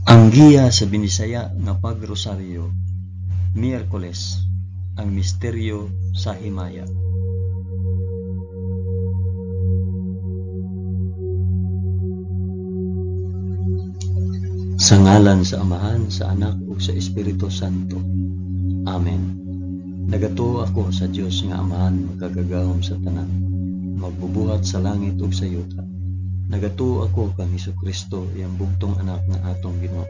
Ang giya sa Binisaya nga pagrosaryo, Miyerkules, ang misteryo sa himaya. Sa ngalan sa Amahan, sa Anak ug sa Espiritu Santo. Amen. Nagatuo ako sa Dios nga Amahan makagagahom sa tanan, magbubuhat sa langit ug sa yuta. Nagatuo ako kang Hesukristo, iyang bugtong anak nga atong Ginoo.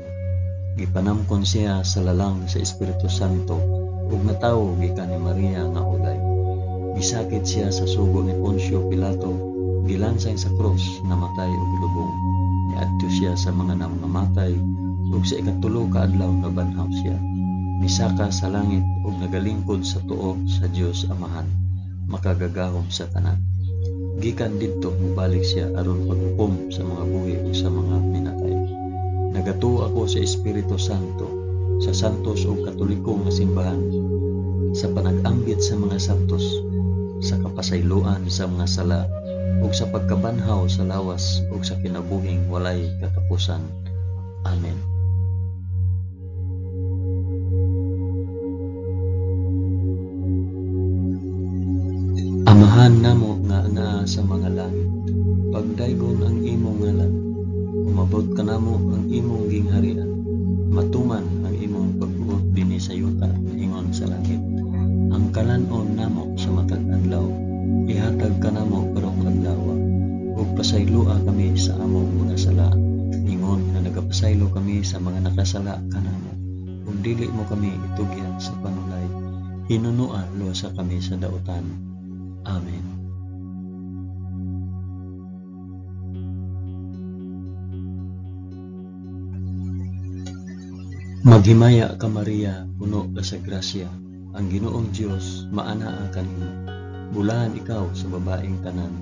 Gipanamkon siya sa lalang sa Espiritu Santo ug natawo gikan ni Maria nga ulay. Gisakit siya sa sugo ni Poncio Pilato, gilansang sa krus, namatay ug gilubong. Niadto siya sa mga nangamatay ug sa ikatulo ka adlaw nabanhaw siya. Misaka sa langit ug nagalingkod sa tuo sa Dios Amahan, makagagahom sa tanan. Gikan didto mobalik siya aron paghukom sa mga buhi ug sa mga minatay. Nagatuo ako sa Espiritu Santo, sa santos ug katoliko nga simbahan, sa panag-ambit sa mga santos, sa kapasayloan sa mga sala, ug sa pagkabanhaw sa lawas ug sa kinabuhing walay katapusan. Amen. Amahan namo nga anaa sa mga langit, pagdaygon ang imong ngalan, umabot kanamo ang imong gingharian, matuman ang imong pagbuot dinhi sa yuta ingon sa langit. Ang kalan-on namo sa matag adlaw, ihatag kanamo karong adlaw, ug pasayloa kami sa among mga sala, ingon nga nagapasaylo kami sa mga nakasala kanamo, ug dili mo kami itugyan sa panulay, hinunua luwasa kami sa dautan. Amen. Maghimaya ka Maria, puno ka sa grasya, ang Ginoong Dios maanaa kanimo. Bulahan ikaw sa babaeng tanan,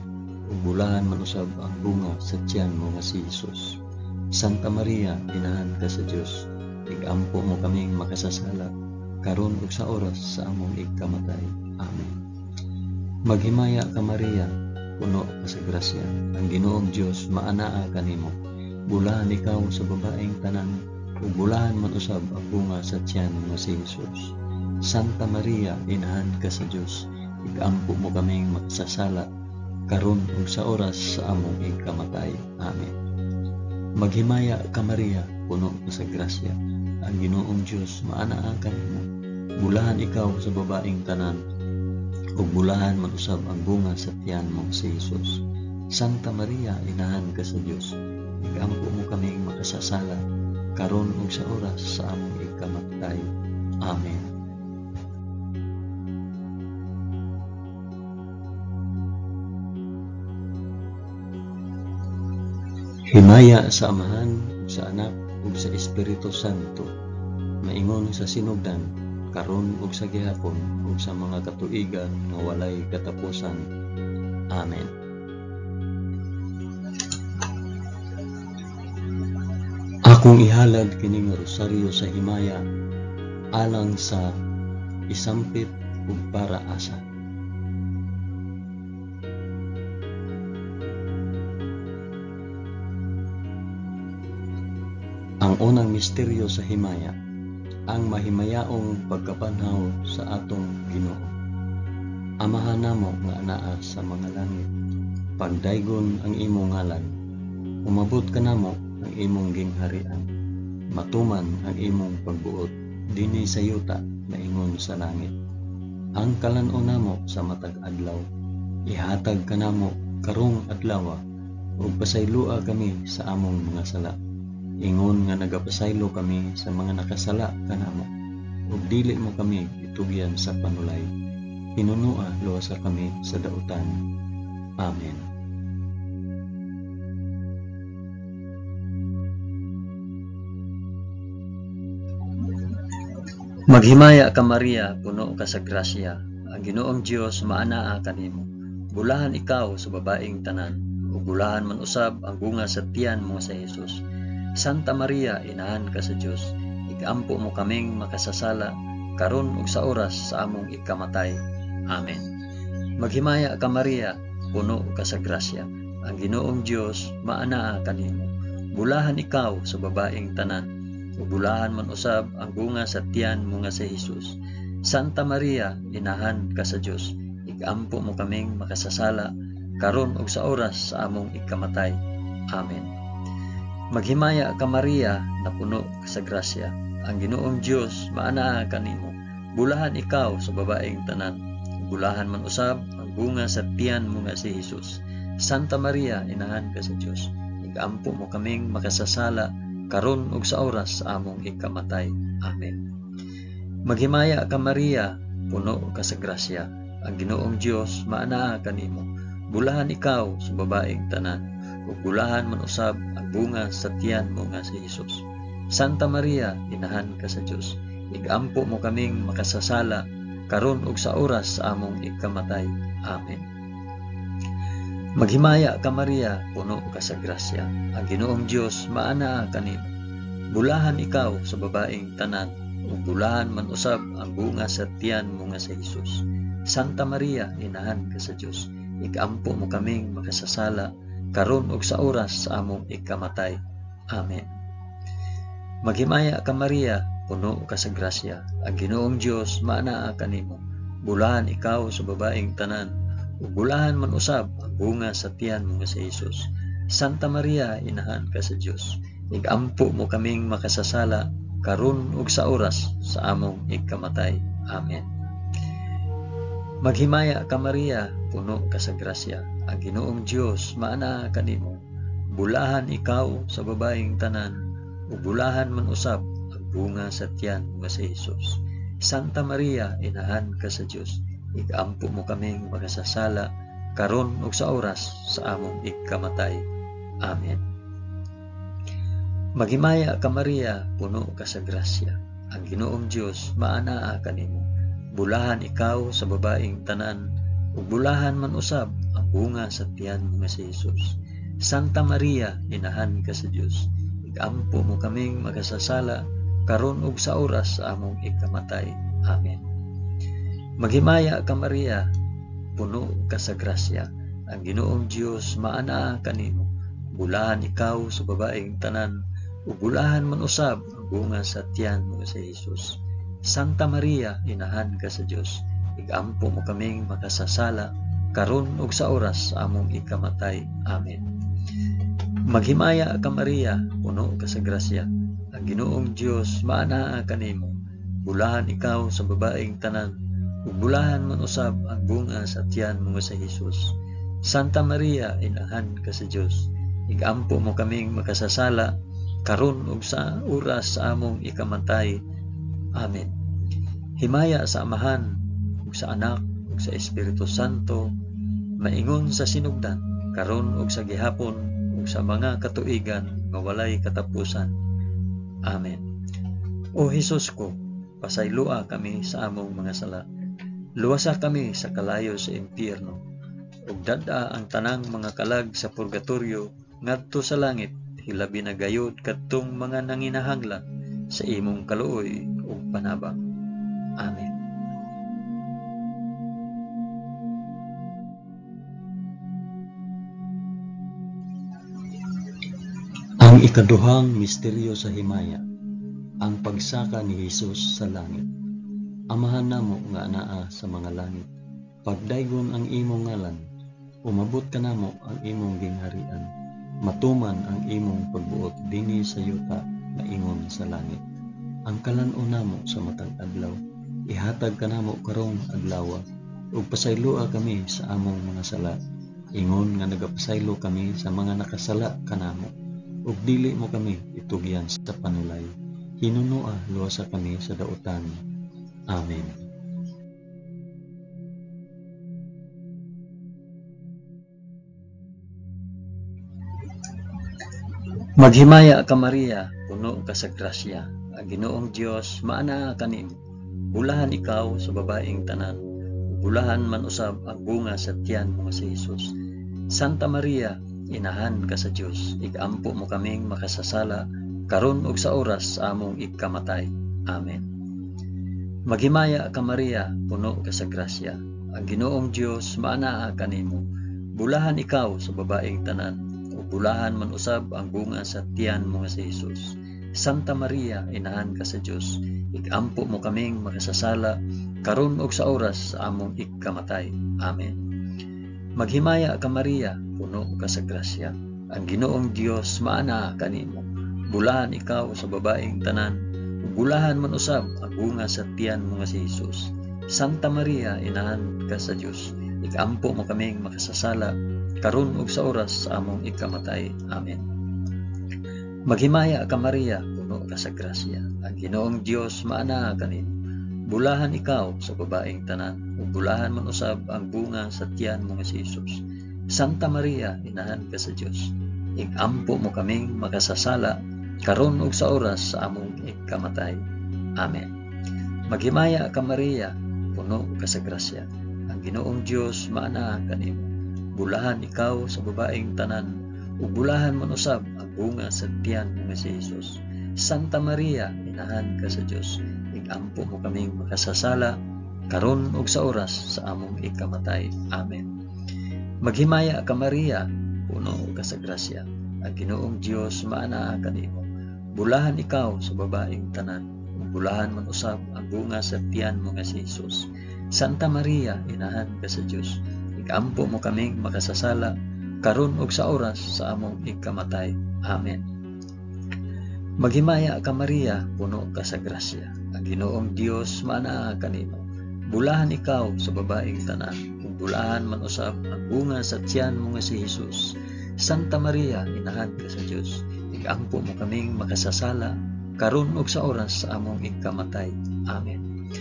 ug bulahan man usab ang bunga sa tiyan mo nga si Jesus. Santa Maria, inahan ka sa Dios, igampo mo kaming makasasala, karon ug sa oras sa among igkamatay. Amen. Maghimaya ka Maria, puno ka sa grasya, ang Ginoong Dios maanaa kanimo. Bulahan ikaw sa babaeng tanan, ug bulahan man usab ang bunga sa tiyan mo si Jesus. Santa Maria, inahan ka sa Dios, igampo mo kaming makasasala, karon ug sa oras sa among igkamatay. Amen. Maghimaya ka Maria, puno ka sa grasya, ang Ginoong Dios maanaa kanimo. Bulahan ikaw sa babaeng tanan, ug bulahan man usab ang bunga sa tiyan mo si Jesus. Santa Maria, inahan ka sa Dios, igampo mo kaming makasasala, karon ug sa oras sa among ikamatay. Amen. Himaya sa Amahan, ug sa Anak, ug sa Espiritu Santo, maingon sa sinugdan, karon ug sa gihapon, ug sa mga katuigan nga walay katapusan. Amen. Akong ihalad kining rosaryo sa himaya alang sa isampit ug para asa. Ang unang misteryo sa himaya, ang mahimayaong pagkabanhaw sa atong Ginoo. Amahan namo nga anaa sa mga langit, pagdaygon ang imong ngalan, umabot kanamo ang imong gingharian, matuman ang imong pagbuot dinhi sa yuta maingon sa langit. Ang kalan-on namo sa matag adlaw, ihatag kanamo karong adlaw, ug pasayloa kami sa among mga sala, ingon nga nagapasaylo kami sa mga nakasala kanamo, ug dili mo kami itugyan sa panulay, hinunua luwasa kami sa dautan. Amen. Maghimaya ka Maria, puno ka sa grasya, ang Ginoong Dios maanaa kanimo. Bulahan ikaw sa babaeng tanan, ug bulahan man usab ang bunga sa tiyan mo sa Jesus. Santa Maria, inahan ka sa Dios, igampo mo kaming makasasala, karon ug sa oras sa among ikamatay. Amen. Maghimaya ka Maria, puno ka sa grasya, ang Ginoong Dios maanaa kanimo. Bulahan ikaw sa babaeng tanan, ug bulahan man usab ang bunga sa tiyan mo nga si Hesus. Santa Maria, inahan ka sa Dios, igampo mo kaming makasasala karon ug sa oras sa among ikamatay. Amen. Maghimaya ka Maria, napuno ka sa grasya. Ang Ginoong Dios maanaa kanimo. Bulahan ikaw sa babaeng tanan. Bulahan man usab ang bunga sa tiyan mo nga si Hesus. Santa Maria, inahan ka sa Dios, igampo mo kaming makasasala karon ug sa oras sa among ikamatay. Amen. Maghimaya ka Maria, puno ka sa grasya. Ang Ginoong Dios maanaa kanimo. Bulahan ikaw sa babaeng tanan, ug bulahan man usab ang bunga sa tiyan mo nga si Hesus. Santa Maria, inahan ka sa Dios, igampo mo kaming makasasala karon ug sa oras sa among ikamatay. Amen. Maghimaya ka Maria, puno ka sa grasya. Ang Ginoong Dios maanaa kanimo. Bulahan ikaw sa babaeng tanan, ug bulahan man usab ang bunga sa tiyan mo nga si Hesus. Santa Maria, inahan ka sa Dios, igampo mo kaming makasasala karon ug sa oras sa among ikamatay. Amen. Maghimaya ka Maria, puno ka sa grasya. Ang Ginoong Dios maanaa kanimo. Bulahan ikaw sa babaeng tanan, ug bulahan man usab ang bunga sa tiyan mo nga si Hesus. Santa Maria, inahan ka sa Dios, igampo mo kaming makasasala karon ug sa oras sa among ikamatay. Amen. Maghimaya ka Maria, puno ka sa grasya. Ang Ginoong Dios maanaa kanimo. Bulahan ikaw sa babaeng tanan, ug bulahan man usab ang bunga sa tiyan mo nga si Hesus. Santa Maria, inahan ka sa Dios, igampo mo kaming makasasala karon ug sa oras sa among ikamatay. Amen. Maghimaya ka Maria, puno ka sa grasya. Ang Ginoong Dios maanaa kanimo. Bulahan ikaw sa babaeng tanan, ug bulahan man usab ang bunga sa tiyan mo nga si Hesus. Santa Maria, inahan ka sa Dios, igampo mo kaming makasasala karon ug sa oras sa among ikamatay. Amen. Maghimaya ka Maria, puno ka sa grasya. Ang Ginoong Dios maanaa kanimo. Bulahan ikaw sa babaeng tanan, ug bulahan man usab ang bunga sa tiyan mo nga si Hesus. Santa Maria, inahan ka sa Dios, igampo mo kaming makasasala karon ug sa oras sa among ikamatay. Amen. Maghimaya ka Maria, puno ka sa grasya. Ang Ginoong Dios maanaa kanimo. Bulahan ikaw sa babaeng tanan, ug bulahan man usab ang bunga sa tiyan mo nga si Hesus. Santa Maria, inahan ka sa Dios, igampo mo kaming makasasala karon ug sa oras sa among ikamatay. Amen. Himaya sa Amahan ug sa Anak ug sa Espiritu Santo, maingon sa sinugdan, karon ug sa gihapon ug sa mga katuigan nga walay katapusan. Amen. O Hesus ko, pasayloa kami sa among mga sala. Luwasa kami sa kalayo sa impyerno, ug dad-a ang tanang mga kalag sa purgatorio ngadto sa langit, hilabi na gayud kadtong mga nanginahanglan sa imong kaluoy ug panabang. Amen. Ang ikaduhang misteryo sa himaya, ang pagsaka ni Hesus sa langit. Amahan namo nga anaa sa mga langit, pagdaygon ang imong ngalan, umabot kanamo ang imong gingharian, matuman ang imong pagbuot dinhi sa yuta maingon sa langit. Ang kalan-on namo sa matag adlaw, ihatag kanamo karong adlawa, ug pasayloa kami sa among mga sala, ingon nga nagapasaylo kami sa mga nakasala kanamo, ug dili mo kami itugyan sa panulay. Hinunoa luwasa kami sa dautan. Amen. Maghimaya ka Maria, puno ka sa grasya. Ang Ginoong Dios maanaa kanimo. Bulahan ikaw sa babaeng tanan, bulahan man usab ang bunga sa tiyan mo nga si Hesus. Santa Maria, inahan ka sa Dios, igampo mo kaming makasasala karon ug sa oras sa among ikamatay. Amen. Maghimaya ka Maria, puno ka sa grasya. Ang Ginoong Dios maanaa kanimo. Bulahan ikaw sa babaeng tanan, ug bulahan man usab ang bunga sa tiyan mo nga si Hesus. Santa Maria, inahan ka sa Dios, igampo mo kaming makasasala karon ug sa oras sa among ikamatay. Amen. Maghimaya ka Maria, puno ka sa grasya. Ang Ginoong Dios maanaa kanimo. Bulahan ikaw sa babaeng tanan, ug bulahan man usab ang bunga sa tiyan mo nga si Hesus. Santa Maria, inahan ka sa Dios, ikampo mo kaming makasasala karon ug sa oras sa among ikamatay. Amen. Maghimaya ka Maria, puno ka sa grasya. Ang Ginoong Dios maanaa kanimo. Bulahan ikaw sa babaeng tanan, ug bulahan man usab ang bunga sa tiyan mo nga si Hesus. Santa Maria, inahan ka sa Dios, igampo mo kaming makasasala karon ug sa oras sa among ikamatay. Amen. Maghimaya ka Maria, puno ka sa grasya. Ang Ginoong Dios maanaa kanimo. Bulahan ikaw sa babaeng tanan, ug bulahan man usab ang bunga sa tiyan mo nga si Hesus. Santa Maria, inahan ka sa Dios, igampo mo kaming makasasala karon ug sa oras sa among ikamatay. Amen. Maghimaya ka Maria, puno ka sa grasya. Ang Ginoong Dios maanaa kanimo. Bulahan ikaw sa babaeng tanan, ug bulahan man usab ang bunga sa tiyan mo nga si Hesus. Santa Maria, inahan ka sa Dios, igampo mo kaming makasasala karon ug sa oras sa among ikamatay. Amen. Maghimaya ka Maria, puno ka sa grasya. Ang Ginoong Dios maanaa kanimo. Bulahan ikaw sa babaeng tanan, ug bulahan man usab ang bunga sa tiyan mo nga si Hesus. Santa Maria, inahan ka sa Dios, igampo mo kaming makasasala karon ug sa oras sa among ikamatay. Amen.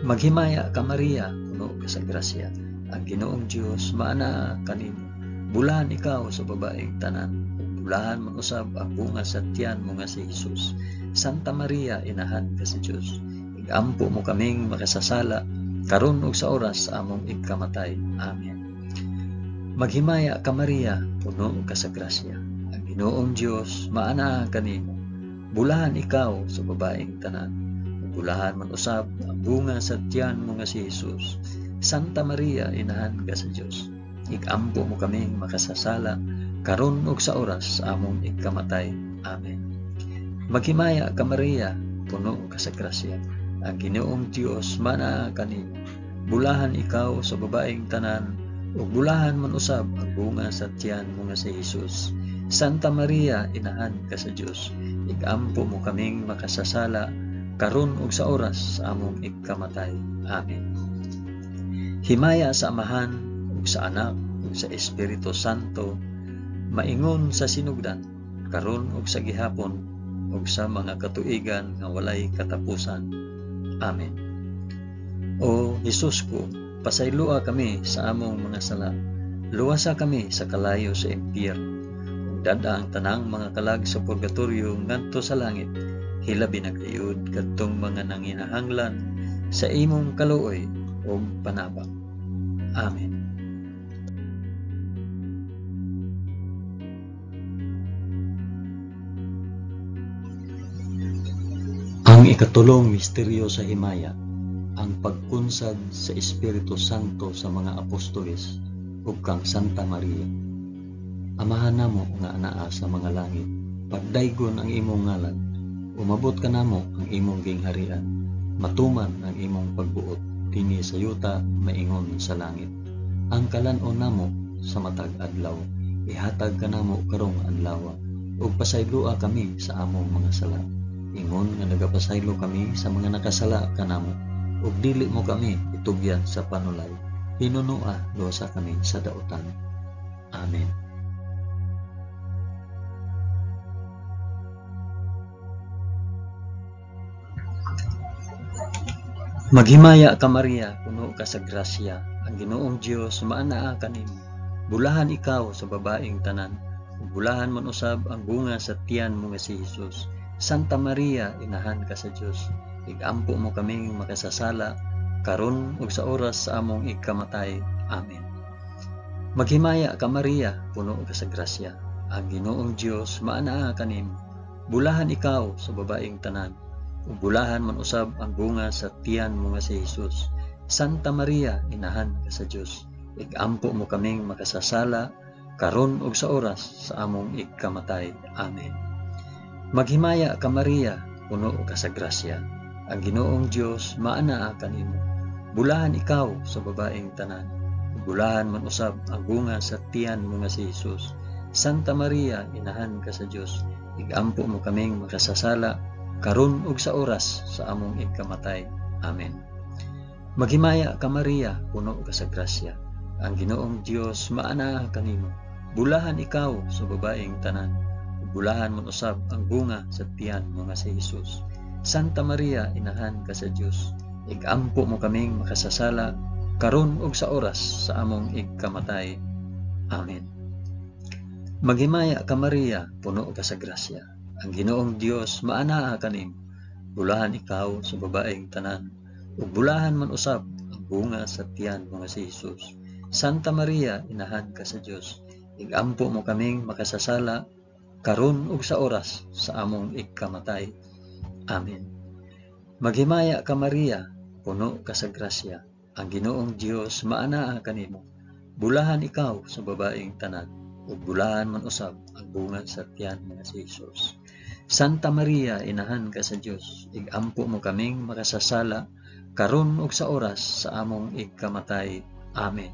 Maghimaya ka Maria, puno ka sa grasya. Ang Ginoong Dios maanaa kanimo. Bulahan ikaw sa babaeng tanan, ug bulahan man usab ang bunga sa tiyan mo nga si Hesus. Santa Maria, inahan ka sa Dios, igampo mo kaming makasasala karon ug sa oras sa among ikamatay. Amen. Maghimaya ka Maria, puno ka sa grasya. Ang Ginoong Dios maanaa kanimo. Bulahan ikaw sa babaeng tanan, ug bulahan man usab ang bunga sa tiyan mo nga si Hesus. Santa Maria, inahan ka sa Dios, igampo mo kaming makasasala karon ug sa oras sa among ikamatay. Amen. Maghimaya ka Maria, puno ka sa grasya. Ang Ginoong Dios maanaa kanimo. Bulahan ikaw sa babaeng tanan, ug bulahan man usab ang bunga sa tiyan mo nga si Hesus. Santa Maria, inahan ka sa Dios, igampo mo kaming makasasala karon ug sa oras sa among ikamatay. Amen. Himaya sa Amahan ug sa Anak ug sa Espiritu Santo, maingon sa sinugdan, karon ug sa gihapon ug sa mga katuigan nga walay katapusan. Amen. O Hesus ko, pasayloa kami sa among mga sala. Luwasa kami sa kalayo sa impyerno. Ug dad-a ang tanang mga kalag sa purgatorio ngadto sa langit. Hilabi na gayud kadtong mga nanginahanglan sa imong kaluoy ug panabang. Amen. Ang ikatulong misteryo sa himaya, ang pagkunsad sa Espiritu Santo sa mga apostoles ug kang Santa Maria. Amahan namo nga anaa sa mga langit, pagdaygon ang imong ngalan, umabot kanamo ang imong gingharian, matuman ang imong pagbuot dinhi sa yuta maingon sa langit. Ang kalan-on namo sa matag adlaw, ihatag kanamo karong adlaw, ug pasayloa kami sa among mga sala, ingon nga nagapasaylo kami sa mga nakasala kanamo, ug dili mo kami itugyan sa panulay, hinunoa luwasa kami sa dautan. Amen. Maghimaya ka Maria, puno ka sa grasya, ang Ginoong Dios maanaa kanimo. Bulahan ikaw sa babaeng tanan, ug bulahan man usab ang bunga sa tiyan mo nga si Hesus. Santa Maria, inahan ka sa Dios, igampo mo kaming makasasala karon ug sa oras sa among ikamatay. Amen. Maghimaya ka Maria, puno ka sa grasya, ang Ginoong Dios maanaa kanimo. Bulahan ikaw sa babaeng tanan, ug bulahan man usab ang bunga sa tiyan mo nga si Hesus. Santa Maria, inahan ka sa Dios, igampo mo kaming makasasala karon ug sa oras sa among ikamatay. Amen. Maghimaya ka Maria, puno ka sa grasya. Ang Ginoong Dios maanaa kanimo. Bulahan ikaw sa babaeng tanan. Bulahan man usab ang bunga sa tiyan mo nga si Jesus. Santa Maria, inahan ka sa Dios, igampo mo kaming makasasala karon ug sa oras sa among ikamatay. Amen. Maghimaya ka Maria, puno ka sa grasya. Ang Ginoong Dios maanaa kanimo. Bulahan ikaw sa babaeng tanan. Bulahan man usab ang bunga sa tiyan mo nga si Jesus. Santa Maria, inahan ka sa Dios, igampo mo kaming makasasala karon ug sa oras sa among igkamatay. Amen. Maghimaya ka Maria, puno ka sa grasya. Ang Ginoong Dios maanaa kanimo. Bulahan ikaw sa babaeng tanan, ug bulahan man usab ang bunga sa tiyan mo nga si Jesus. Santa Maria, inahan ka sa Dios, igampo mo kaming makasasala karon ug sa oras sa among igkamatay. Amen. Maghimaya ka Maria, puno ka sa grasya. Ang Ginoong Dios maanaa kanimo. Bulahan ikaw sa babaeng tanan, ug bulahan man usab ang bunga sa tiyan mo nga si Jesus. Santa Maria, inahan ka sa Dios, igampo mo kaming makasasala karon ug sa oras sa among igkamatay. Amen.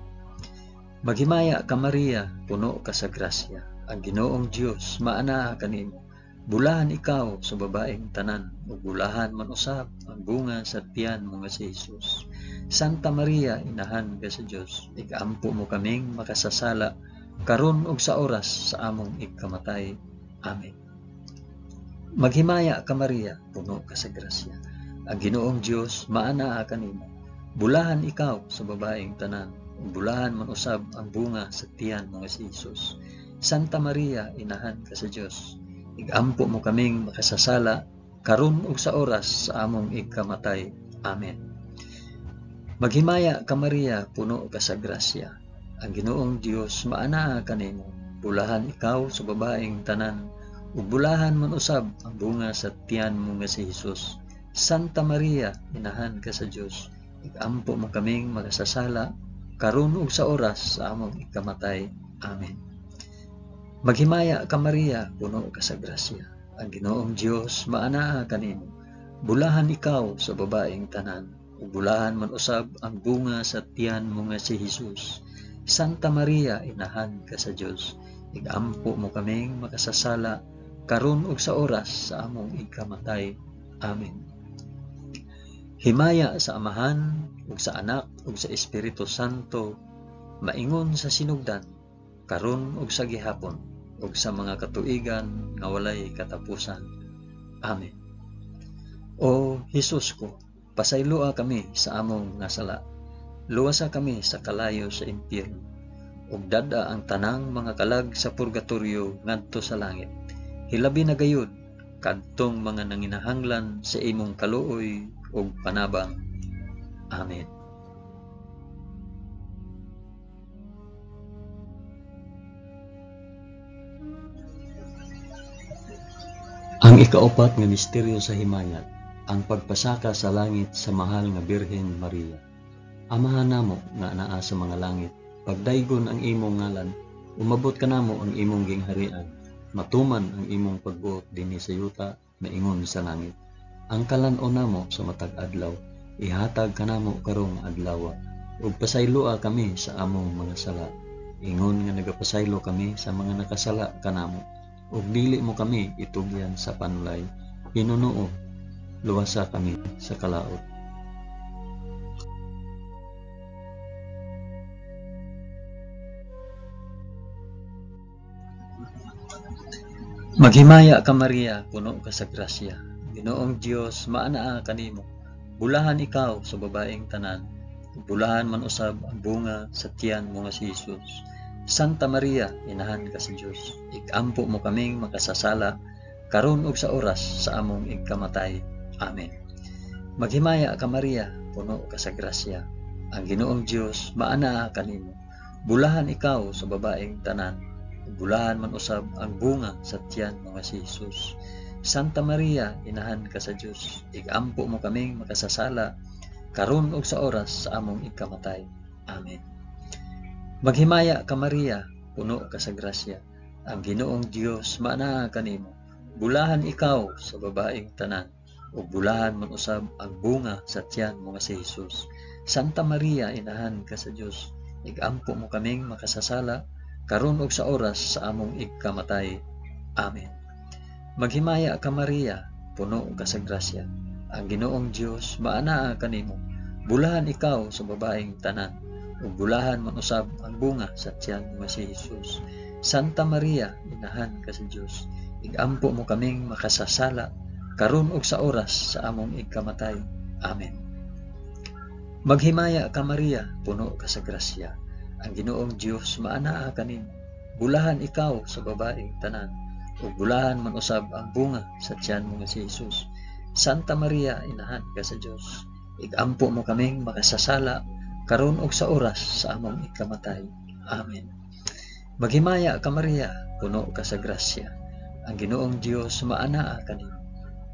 Maghimaya ka Maria, puno ka sa grasya. Ang Ginoong Dios maanaa kanimo. Bulahan ikaw sa babaeng tanan, ug bulahan man usab ang bunga sa tiyan mo nga si Jesus. Santa Maria, inahan ka sa Dios, igampo mo kaming makasasala karon ug sa oras sa among igkamatay. Amen. Maghimaya ka Maria, puno ka sa grasya. Ang Ginoong Dios maanaa kanimo. Bulahan ikaw sa babaeng tanan, ug bulahan man usab ang bunga sa tiyan mo nga si Jesus. Santa Maria, inahan ka sa Dios, igampo mo kaming makasasala karon ug sa oras sa among igkamatay. Amen. Maghimaya ka Maria, puno ka sa grasya. Ang Ginoong Dios maanaa kanimo. Bulahan ikaw sa babaeng tanan, ug bulahan man usab ang bunga sa tiyan mo nga si Jesus. Santa Maria, inahan ka sa Dios, igampo mo kaming makasasala karon ug sa oras sa among ikamatay. Amen. Maghimaya ka Maria, puno ka sa grasya. Ang Ginoong Dios maanaa kanimo. Bulahan ikaw sa babaeng tanan, ug bulahan man usab ang bunga sa tiyan mo nga si Jesus. Santa Maria, inahan ka sa Dios, igampo mo kaming makasasala karon ug sa oras sa among ikamatay. Amen. Himaya sa Amahan ug sa Anak ug sa Espiritu Santo, maingon sa sinugdan, karon ug sa gihapon, ug sa mga katuigan nga walay katapusan. Amen. O Hesus ko, pasayloa kami sa among nga sala. Luwasa kami sa kalayo sa impyerno, ug dad-a ang tanang mga kalag sa purgatorio ngadto sa langit. Hilabi na gayud kadtong mga nanginahanglan sa imong kaluoy ug panabang. Amen. Ang ikaupat nga misteryo sa himayat, ang pagpasaka sa langit sa mahal nga Birhen Maria. Amahan namo nga anaa sa mga langit, pagdaygon ang imong ngalan, umabot kanamo ang imong gingharian, matuman ang imong pagbuot dinhi sa yuta, maingon sa langit. Ang kalan-on namo sa matag adlaw, ihatag kanamo karong adlaw, ug pasayloa kami sa among mga sala, ingon nga nagapasaylo kami sa mga nakasala kanamo. Ug dili mo kami itugyan sa panulay, hinunuo, luwasa kami sa kalaot. Maghimaya ka Maria, puno ka sa grasya. Ginoong Dios maanaa kanimo. Bulahan ikaw sa babaeng tanan, bulahan man usab ang bunga sa tiyan mo nga si Jesus. Santa Maria, inahan ka sa Dios, ikampo mo kaming makasasala karon ug sa oras sa among igkamatay. Amen. Maghimaya ka Maria, puno ka sa grasya. Ang Ginoong Dios maanaa kanimo. Bulahan ikaw sa babaeng tanan, bulahan man usab ang bunga sa tiyan mo nga si Jesus. Santa Maria, inahan ka sa Dios, igampo mo kaming makasasala karon ug sa oras sa among igkamatay. Amen. Maghimaya ka Maria, puno ka sa grasya. Ang Ginoong Dios maanaa kanimo. Bulahan ikaw sa babaeng tanan, ug bulahan man usab ang bunga sa tiyan mo nga si Jesus. Santa Maria, inahan ka sa Dios, igampo mo kaming makasasala, karon ug sa oras sa among igkamatay. Amen. Maghimaya ka Maria, puno ka sa grasya. Ang Ginoong Dios maanaa kanimo. Bulahan ikaw sa babaeng tanan, ug bulahan man usab ang bunga sa tiyan mo nga si Jesus. Santa Maria, inahan ka sa Dios, igampo mo kaming makasasala, karon ug sa oras sa among igkamatay. Amen. Maghimaya ka Maria, puno ka sa grasya. Ang Ginoong Dios maanaa kanimo. Bulahan ikaw sa babaeng tanan, ug bulahan man usab ang bunga sa tiyan mo nga si Jesus. Santa Maria, inahan ka sa Dios, igampo mo kaming makasasala, karon ug sa oras sa among ikamatay. Amen. Maghimaya ka Maria, puno ka sa grasya. Ang Ginoong Dios maanaa kanimo.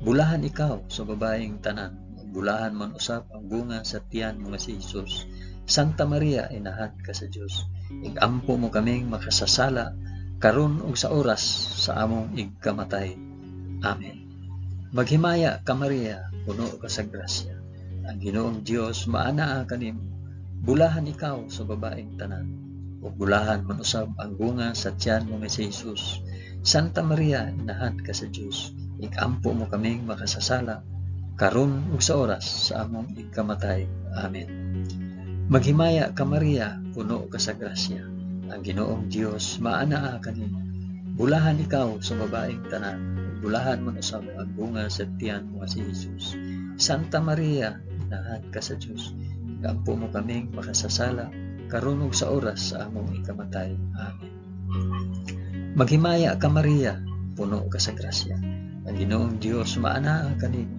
Bulahan ikaw sa babaeng tanan, ug bulahan man usab ang bunga sa tiyan mo nga si Jesus. Santa Maria, inahan ka sa Dios, igampo mo kaming makasasala, karon ug sa oras sa among igkamatay. Amen. Maghimaya ka Maria, puno ka sa grasya. Ang Ginoong Dios maanaa kanimo. Bulahan ikaw sa babaeng tanan, ug bulahan man usab ang bunga sa tiyan mo nga si Jesus. Santa Maria, inahan ka sa Dios, igampo mo kaming makasasala, karon ug sa oras sa among igkamatay. Amen. Maghimaya ka Maria, puno ka sa grasya. Ang Ginoong Dios maanaa kanimo. Bulahan ikaw sa babaeng tanan, ug bulahan man usab ang bunga sa tiyan mo nga si Jesus. Santa Maria, inahan ka sa Dios, igampo mo kaming makasasala, karon ug sa oras sa among ikamatay. Amen. Maghimaya ka Maria, puno ka sa grasya. Ang Ginoong Dios maanaa kanimo.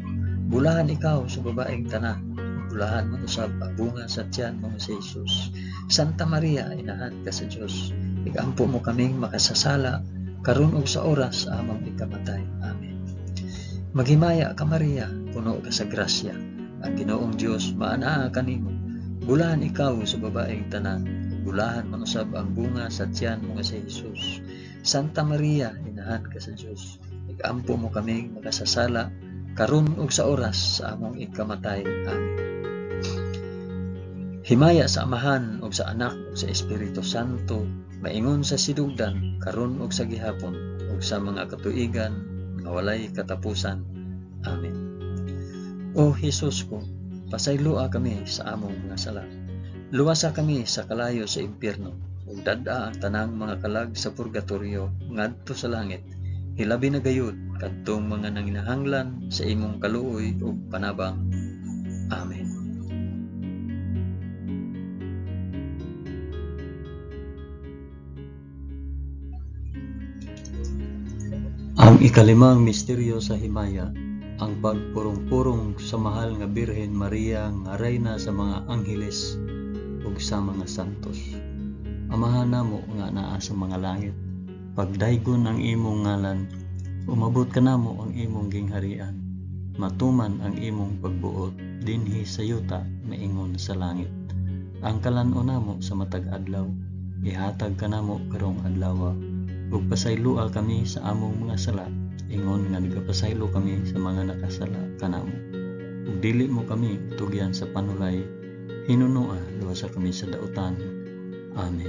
Bulahan ikaw sa babaeng tanan, bulahan man usab ang bunga sa tiyan mo nga si Jesus. Santa Maria, inahan ka sa Dios, igampo mo kaming makasasala, karon ug sa oras sa among ikamatay. Amen. Maghimaya ka Maria, puno ka sa grasya. Ang Ginoong Dios maanaa kanimo. Bulahan ikaw sa babaeng tanan, bulahan man usab ang bunga sa tiyan mo nga si Jesus. Santa Maria, inahan ka sa Dios, igampo mo kaming makasasala, karon ug sa oras sa among ikamatay. Amen. Himaya sa Amahan ug sa Anak ug sa Espiritu Santo, maingon sa sinugdan, karon ug sa gihapon, ug sa mga katuigan nga walay katapusan. Amen. O Hesus ko, pasayloa kami sa among mga sala. Luwasa kami sa kalayo sa impyerno, ug dad-a ang tanang mga kalag sa purgatorio ngadto sa langit. Hilabi na gayud kadtong mga nanginahanglan sa imong kaluoy ug panabang. Amen. Ang ikalimang misteryo sa himaya, ang pagpurong-purong sa mahal nga Birhen Maria nga reyna sa mga angheles ug sa mga santos. Amahan namo nga naa sa mga langit, pagdaygon ang imong ngalan, umabot kanamo ang imong gingharian, matuman ang imong pagbuot dinhi sa yuta maingon sa langit. Ang kalan-on namo sa matag adlaw, ihatag kanamo karong adlaw, ug pasayloa kami sa among mga sala, ingon nga nagapasaylo kami sa mga nakasala kanamo. Ug dili mo kami itugyan sa panulay, hinunoa luwasa kami sa dautan. Amen.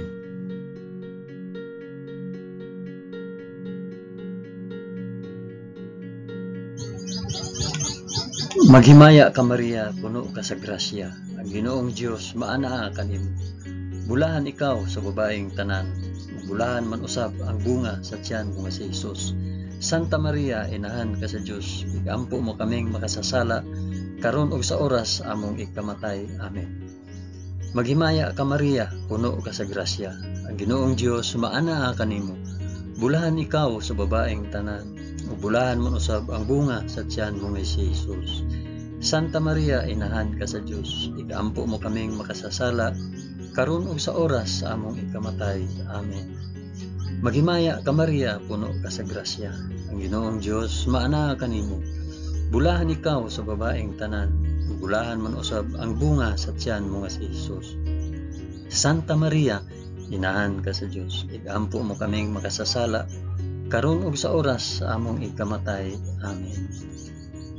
Maghimaya ka Maria, puno ka sa grasya. Ang Ginoong Dios maanaa kanimo. Bulahan ikaw sa babaeng tanan, bulahan man usab ang bunga sa tiyan mo nga si Jesus. Santa Maria, inahan ka sa Dios, igampo mo kaming makasasala, karon ug sa oras among ikamatay. Amen. Maghimaya ka Maria, puno ka sa grasya. Ang Ginoong Dios maanaa kanimo. Bulahan ikaw sa babaeng tanan, ug bulahan man usab ang bunga sa tiyan mo nga si Jesus. Santa Maria, inahan ka sa Dios, igampo mo kaming makasasala, karon ug sa oras sa among ikamatay. Amen. Maghimaya ka Maria, puno ka sa grasya. Ang Ginoong Dios maanaa kanimo. Bulahan ikaw sa babaeng tanan, ug bulahan man usab ang bunga sa tiyan mo nga si Jesus. Santa Maria, inahan ka sa Dios, igampo mo kaming makasasala, karon ug sa oras sa among ikamatay. Amen.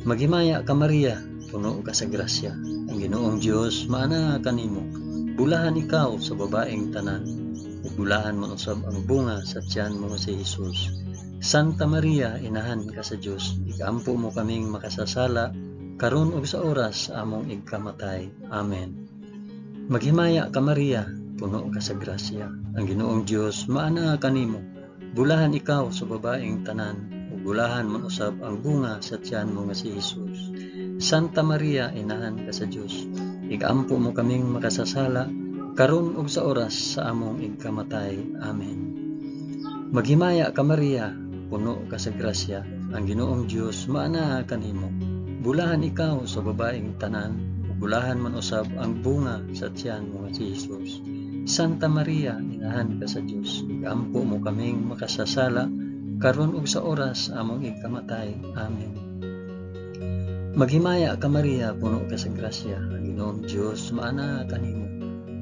Maghimaya ka Maria, puno ka sa grasya, ang Ginoong Dios maanaa kanimo. Bulahan ikaw sa babaeng tanan, ug bulahan man usab ang bunga sa tiyan mo si Jesus. Santa Maria, inahan ka sa Dios, ikampo mo kaming makasasala, karon ug sa oras sa among igkamatay. Amen. Maghimaya ka Maria, puno ka sa grasya, ang Ginoong Dios maanaa kanimo. Bulahan ikaw sa babaeng tanan, ug bulahan man usab ang bunga sa tiyan mo nga si Jesus. Santa Maria, inahan ka sa Dios, ikampo mo kaming makasasala, karon ug sa oras sa among igkamatay. Amen. Maghimaya ka Maria, puno ka sa grasya, ang Ginoong Dios maanaa kanimo. Bulahan ikaw sa babaeng tanan, ug bulahan man usab ang bunga sa tiyan mo nga si Jesus. Santa Maria, inahan ka sa Dios, ikampo mo kaming makasasala, karon ug sa oras among ikamatay. Amen. Maghimaya ka Maria, puno ka sa grasya, ang Ginoong Dios maanaa kanimo.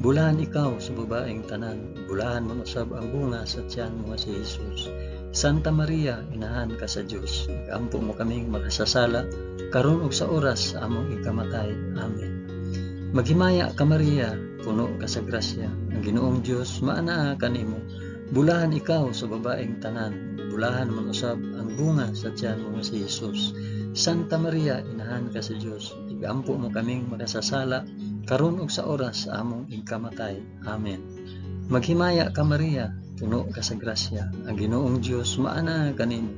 Bulahan ikaw sa babaeng tanan, bulahan man usab ang bunga sa tiyan mo nga si Jesus. Santa Maria, inahan ka sa Dios, ikampo mo kaming makasasala, karon ug sa oras sa among ikamatay. Amen. Maghimaya ka Maria, puno ka sa grasya, ang Ginoong Dios maanaa kanimo. Bulahan ikaw sa babaeng tanan, bulahan man usab ang bunga sa tiyan mo nga si Jesus. Santa Maria, inahan ka sa Dios, igampo mo kaming makasasala, karon ug sa oras sa among ikamatay. Amen. Maghimaya ka Maria, puno ka sa grasya, ang Ginoong Dios maanaa kanimo.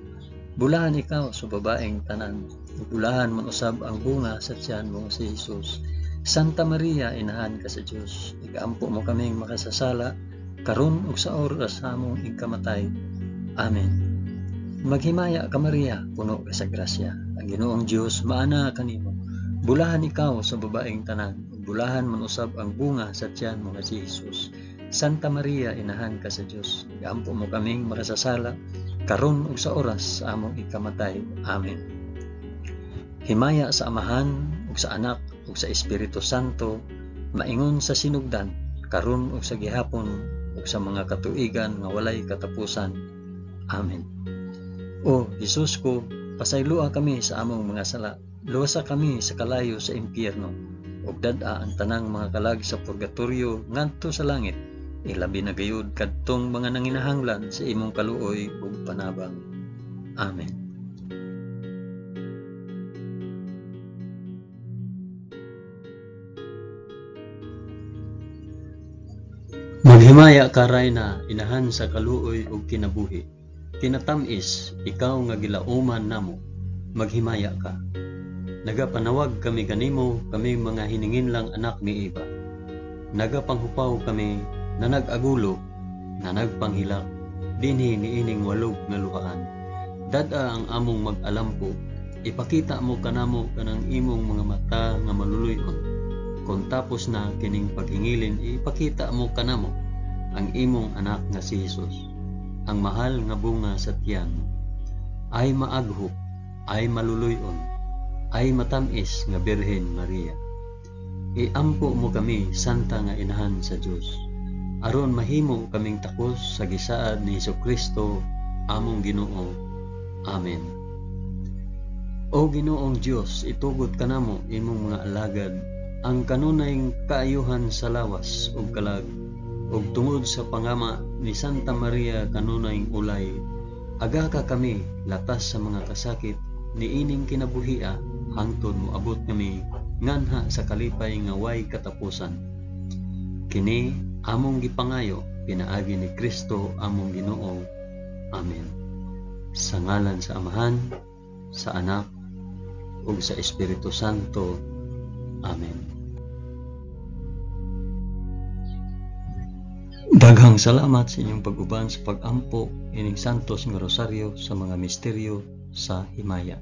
Bulahan ikaw sa babaeng tanan, bulahan man usab ang bunga sa tiyan mo si Jesus. Santa Maria, inahan ka sa Dios, igampo mo kaming makasasala, karon ug sa oras sa among ikamatay. Amen. Maghimaya ka Maria, puno ka sa grasya, ang Ginoong Dios maanaa kanimo. Bulahan ikaw sa babaeng tanan, bulahan man usab ang bunga sa tiyan mo nga si Jesus. Santa Maria, inahan ka sa Dios, igampo mo kaming makasasala, karon ug sa oras sa among ikamatay. Amen. Himaya sa Amahan ug sa Anak ug sa Espiritu Santo, maingon sa sinugdan, karon ug sa gihapon ug sa mga katuigan nga walay katapusan. Amen. O Jesus ko, pasayloa kami sa among mga sala, luwasa kami sa kalayo sa impyerno, ug dad-a ang tanang mga kalag sa purgatorio ngadto sa langit, ilabi na gayud kadtong mga nanginahanglan sa imong kaluoy ug panabang. Amen. Maghimaya ka Rayna, inahan sa kaluoy ug kinabuhi. Kinatam-is, ikaw nga gilauman namo, maghimaya ka. Nagapanawag kami kanimo, kami mga hininginlang anak ni Eva. Nagapanghupaw kami na nag-agulo, na nagpanghilak, dinhi niining walog nga luhaan. Dad-a ang among mag-alampo, ipakita mo kanamo kanang imong mga mata nga maluluy-on. Kung tapos na kining paghingilin, ipakita mo kanamo ang imong anak nga si Jesus, ang mahal nga bunga sa tiyan. Ay maaghop, ay maluluy-on, ay matamis nga Birhen Maria. Iampo mo kami, Santa nga Inahan sa Dios, aron mahimo kaming takos sa gisaad ni Hesukristo among Ginoo. Amen. O Ginoong Dios, itugot kanamo imong mga alagad ang kanunay kaayuhan sa lawas ug kalag, ug tungod sa pangama ni Santa Maria kanunay ulay, aga ka kami latas sa mga kasakit niining kinabuhia hangtod moabot kami nganha sa kalipay nga way katapusan. Kini among gipangayo pinaagi ni Kristo among Ginoo. Amen. Sa ngalan sa Amahan, sa Anak, ug sa Espiritu Santo. Amen. Daghang salamat sa inyong pag-uban sa pag-ampo ining Santos nga Rosaryo sa mga misteryo sa himaya.